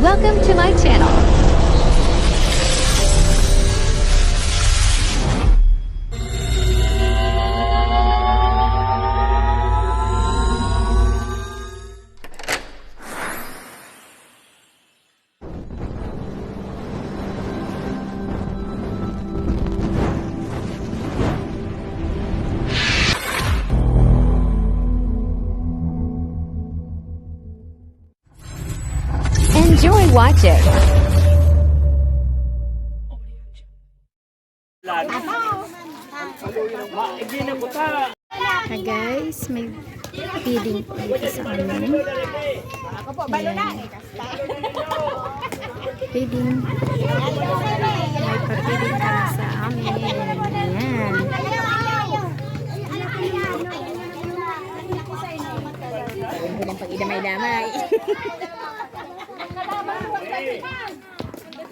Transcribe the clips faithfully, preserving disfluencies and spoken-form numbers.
Welcome to my channel. Enjoy watching. Hi guys, may feeding dito sa amin. Ayan. Feeding. May pa-feeding kami sa amin. Ayan. Pag-idamay-damay.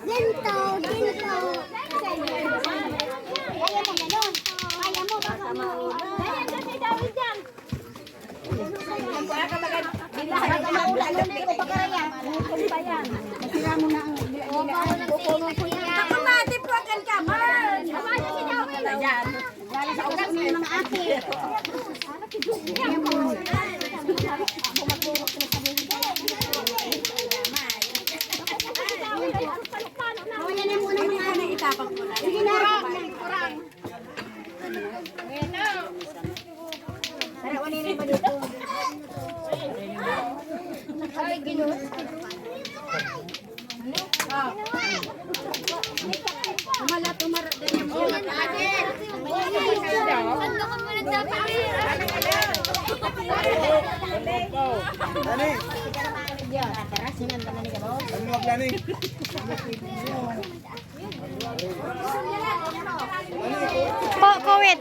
Ginto, ginto. Kaya mo, gano'n. Kaya mo, baka mo. Ayan, kasi David yan. Ako, mati po, akan ka, man. Ayan. Wala sa ugat ng mga ate. Ayan yung unang mga ano, itapang ko na. Sige na. Kurang. Kurang. Ayan na. Tara, unin na ba dito? Ay, Ginoo. Dani. Ano mo, Dani? Po, kuwit.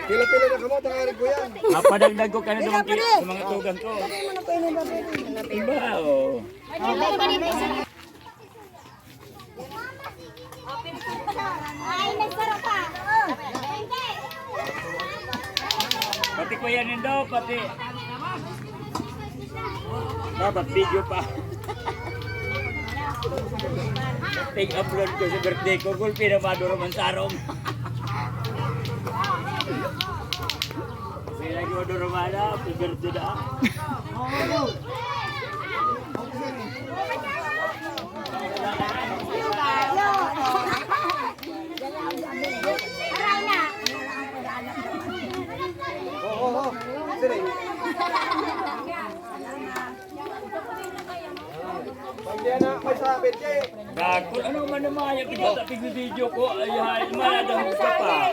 Pila-pila na kamo, tangarig ko yan. Napadagdag ko ka na naman sa mga tugang ko. Iba, oh. Pati Kuya Nindo, pati. Dapat video pa. Ting-upload ko sa birthday ko, gulpi na maduro man sarong. May nagduro man na, happy birthday na. Oo, oo, oo. Sige. Pag yan na, may sabit, eh. Gagol, ano man naman yung pinata-, video ko? Ay, ay, maladang ka pa.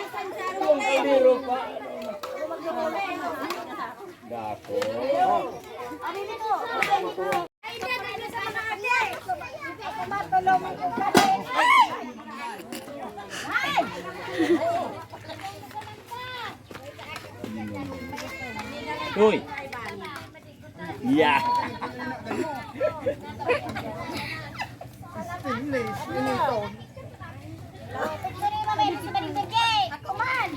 Kung kaliro pa. Gagol. Uy. Yeah. Stainless, ini ito. Ako man!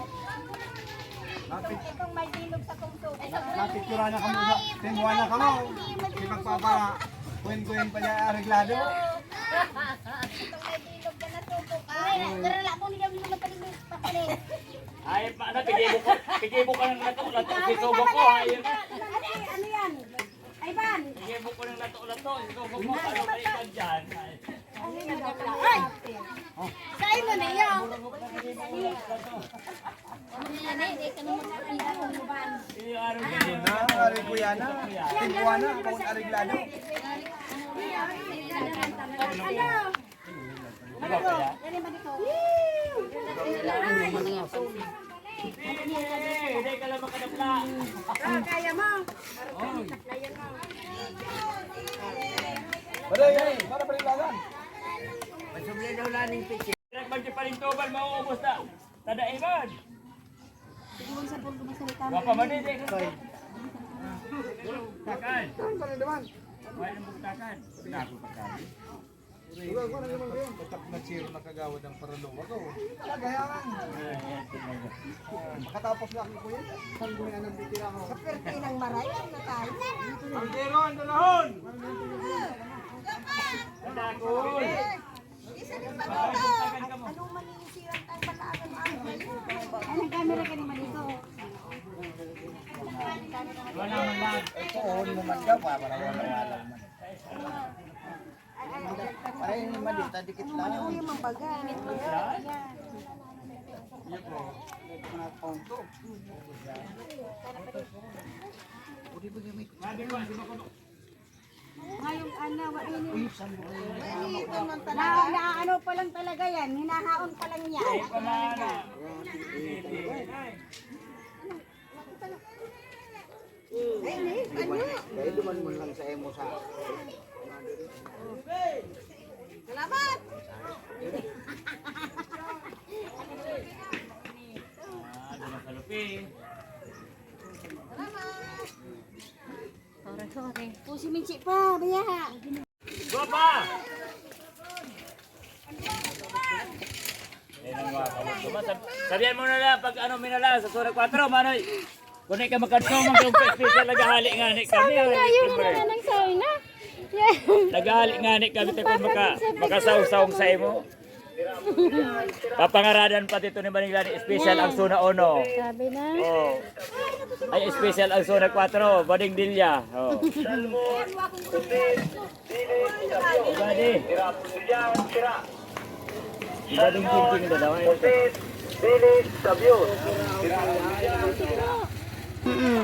Itong may bilog sa kungso. Napictura na kamo sa, tinguha na kamo. Di magpapara. Kwen-kwen pa niya, areglado. Itong may bilog ka na suko ka. Pero wala po niya yung mga papalit. Ay, pa, ano, pigibo ko, pigibo ka ng lato, lato, si subo ko, ay. Ano yan? Ay, ban! Pigibo ko ng lato, lato, si subo ko, ano kayo ka dyan? Ay! Sa'yo mo na yun! Ano na, ari ko yan, ah. Tingkuha na, kung areglado. Ano? Kaya mo. Wala yan. Para palilagan. Masubli daw lang yung picture. Magkipalintuban, mauubos na. Tadaiman. Wapa man, hindi. Takan. Wala nang buktakan. Dako pa kami. Batak na chiro na kagawad ang paraluwag, oh. Kagayangan. Makatapos na ako, kuya. Saan ko may anong titira ko? Sa perte ng marayan na tayo. Ang zero, ang dalahon! Pareho ni Madi, tadikit lang. Uy, yung mambaga. Yan. Ngayong ano, wa ini. Na, na ano pa lang talaga yan, hinahaon pa lang yan. Ay, ni, ano? Dahil duman mo lang sa emo sa. Salamat! Ah, duman sa lupi. Sorry, sorry. Pusi minsi pa, baya. Guwapa! Yan ang mga kamot naman. Sab-, sabihan mo na lang pag ano, minala, sa Sura kwatro, Manoy. Kung di ka makadto, mag-, special, naghahali nga ni kami. Sabi nga, yun na lang, sabi na. Yan. Naghahali nga ni kami, ta kung maka-, makasawsaw sa imo. Papangaradan pa dito ni Manila ni special ang Yan. Suna Ono. Sabi na. Oh. Ay, special ang Suna kwatro, Bading Dilya. Oh. Ibadi. Ibading tingting na daw, eh. Mm-mm.